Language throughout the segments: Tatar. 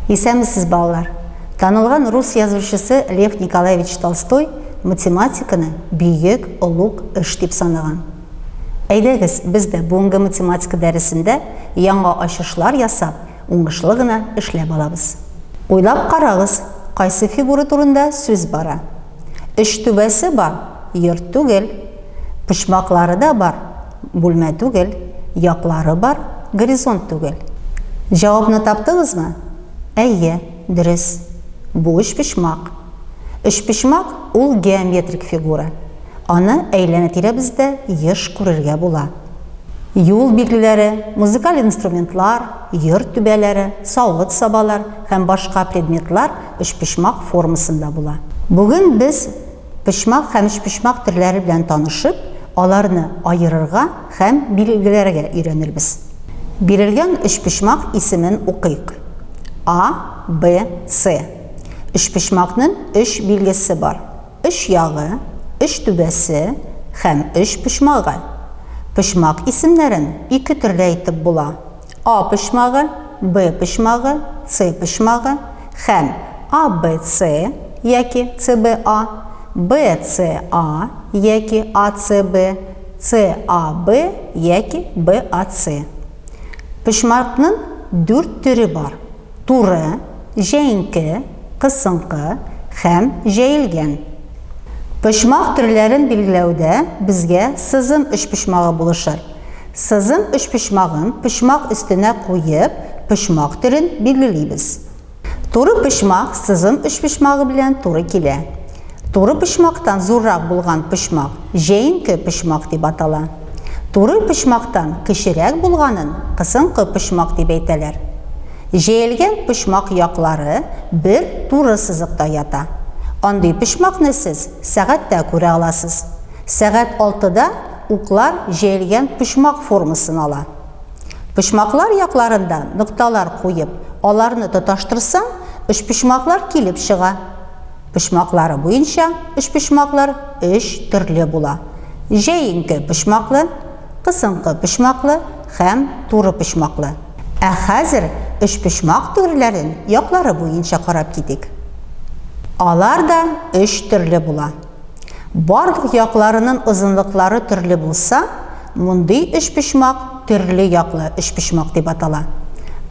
Исәнмесез, балалар! Танылган рус язучысы Лев Николаевич Толстой математиканы бөек, олуг эш дип санаган. Әйдәгез, без дә бүгенге математика дәресендә яңа ачышлар ясап, уңышлы гына эшләп алабыз. Уйлап карагыз, кайсы фигура турында сүз бара? Өч түбәсе бар, йорт түгел. Почмаклары да бар, бүлмә түгел. Яклары бар, горизонт түгел. Җавапны таптыгызмы? Әйе, дөрес. Бу өчпочмак. Өчпочмак, ул геометрик фигура. Аны әйләнә-тирәбездә еш күрергә була. Юл билгеләре, музыкаль инструментлар, йорт түбәләре, савыт-сабалар һәм башка предметлар өчпочмак формасында була. Бүген без почмак һәм өчпочмак төрләре белән танышып, аларны аерырга һәм билгеләргә өйрәнербез. Бирелгән өчпочмак исемен укыйк. А, Б, С. Өчпочмакның өч билгесе бар. Өч ягы, өч түбәсе һәм өч почмагы. Почмак исемнәрен ике төрле әйтеп була, А почмагы, Б почмагы, С почмагы һәм АБС яки СБА, БСА яки АСБ, САБ яки БАС. Почмакның дүрт төре бар. Туры, җәенке, кысынкы һәм җәелгән. Почмак төрләрен билгеләүдә безгә сызым өчпочмагы булышыр. Сызым өчпочмагын почмак өстенә куеп, почмак төрен билгелибез. Туры почмак сызым өчпочмагы белән туры килә. Туры почмактан зуррак булган почмак җәенке почмак дип атала. Туры почмактан кечерәк булганын кысынкы почмак дип әйтәләр. Җәелгән почмак яклары бер туры сызыкта ята. Андый почмакны сез сәгатьтә күрә аласыз. Сәгать алтыда уклар җәелгән почмак формасын ала. Почмаклар якларында нокталар куеп, аларны тоташтырсаң, өчпочмаклар килеп чыга. Почмаклары буенча өчпочмаклар өч төрле була, җәенке почмаклы, кысынкы почмаклы һәм туры почмаклы. Ә хәзер өчпочмак төрләрен яклары буенча карап китик. Алар да өч төрле була. Барлык якларының озынлыклары төрле булса, мондый өчпочмак төрле яклы өчпочмак дип атала.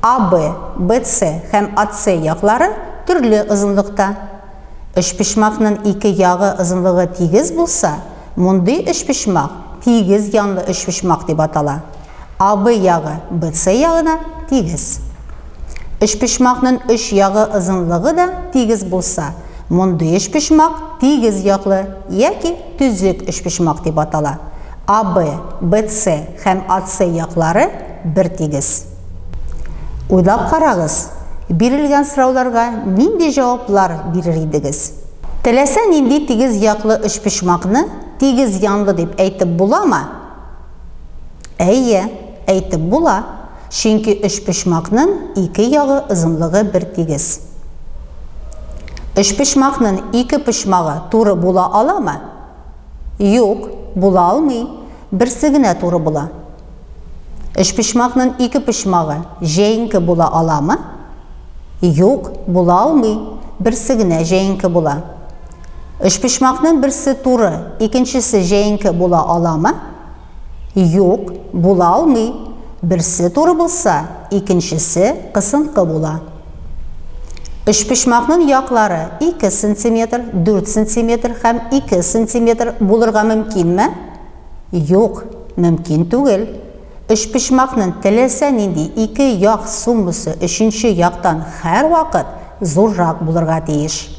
АБ, БС һәм АС яклары төрле озынлыкта. Өчпочмакның ике ягы озынлыгы тигез булса, мондый өчпочмак тигез янлы өчпочмак дип атала. АБ ягы БС ягына тигез. Өчпочмакның өч ягы озынлыгы да тигез булса, мондый өчпочмак тигез яклы яки төзек өчпочмак дип атала. АБ, БС һәм АС яклары бертигез. Уйлап карагыз, бирелгән сорауларга нинди җаваплар бирер идегез? Теләсә нинди тигез яклы өчпочмакны тигез янлы дип әйтеп буламы? Әйе, әйтеп була, чөнки өчпочмакның ике ягы озынлыгы бертигез. Өчпочмакның ике почмагы туры була аламы? Юк, була алмый, берсе генә туры була. Өчпочмакның ике почмагы җәенке була аламы? Юк, була алмый, берсе генә җәенке була. Өчпочмакның берсе туры, икенчесе җәенке була аламы? Юк, була алмый. Берсе туры булса, икенчесе кысынкы була. Өчпочмакның яклары 2 сантиметр, 4 сантиметр һәм 2 сантиметр булырга мөмкинме? Юк, мөмкин түгел. Өчпочмакның теләсә нинди ике як суммасы өченче яктан һәрвакыт зуррак булырга тиеш.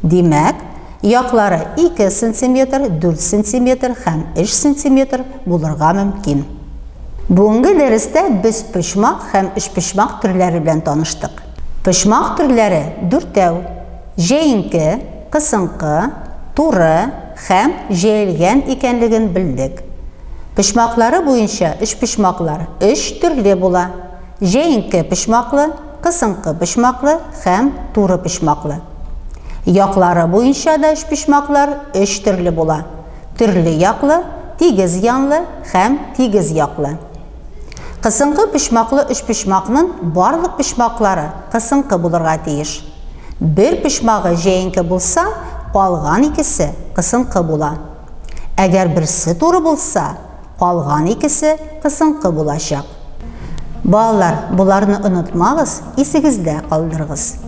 Димәк, яклары 2 сантиметр, 4 сантиметр һәм 3 сантиметр булырга мөмкин. Бүгенге дәрестә без почмак һәм өчпочмак төрләре белән таныштык. Почмак төрләре дүртәү, җәенке, кысынкы, туры һәм җәелгән икәнлеген белдек. Почмаклары буенча өчпочмаклар өч төрле була, җәенке почмаклы, кысынкы почмаклы һәм туры почмаклы. Яклары буенча да өчпочмаклар өч төрле була, төрле яклы, тигез янлы һәм тигез яклы. Кысынкы почмаклы өчпочмакнын барлык почмаклары кысынкы булырга тиеш. Бер почмагы җәенке булса, калган икесе кысынкы була. Әгәр берсе туры булса, калган икесе кысынкы булачак. Балалар, боларны онытмагыз, исегездә калдырыгыз.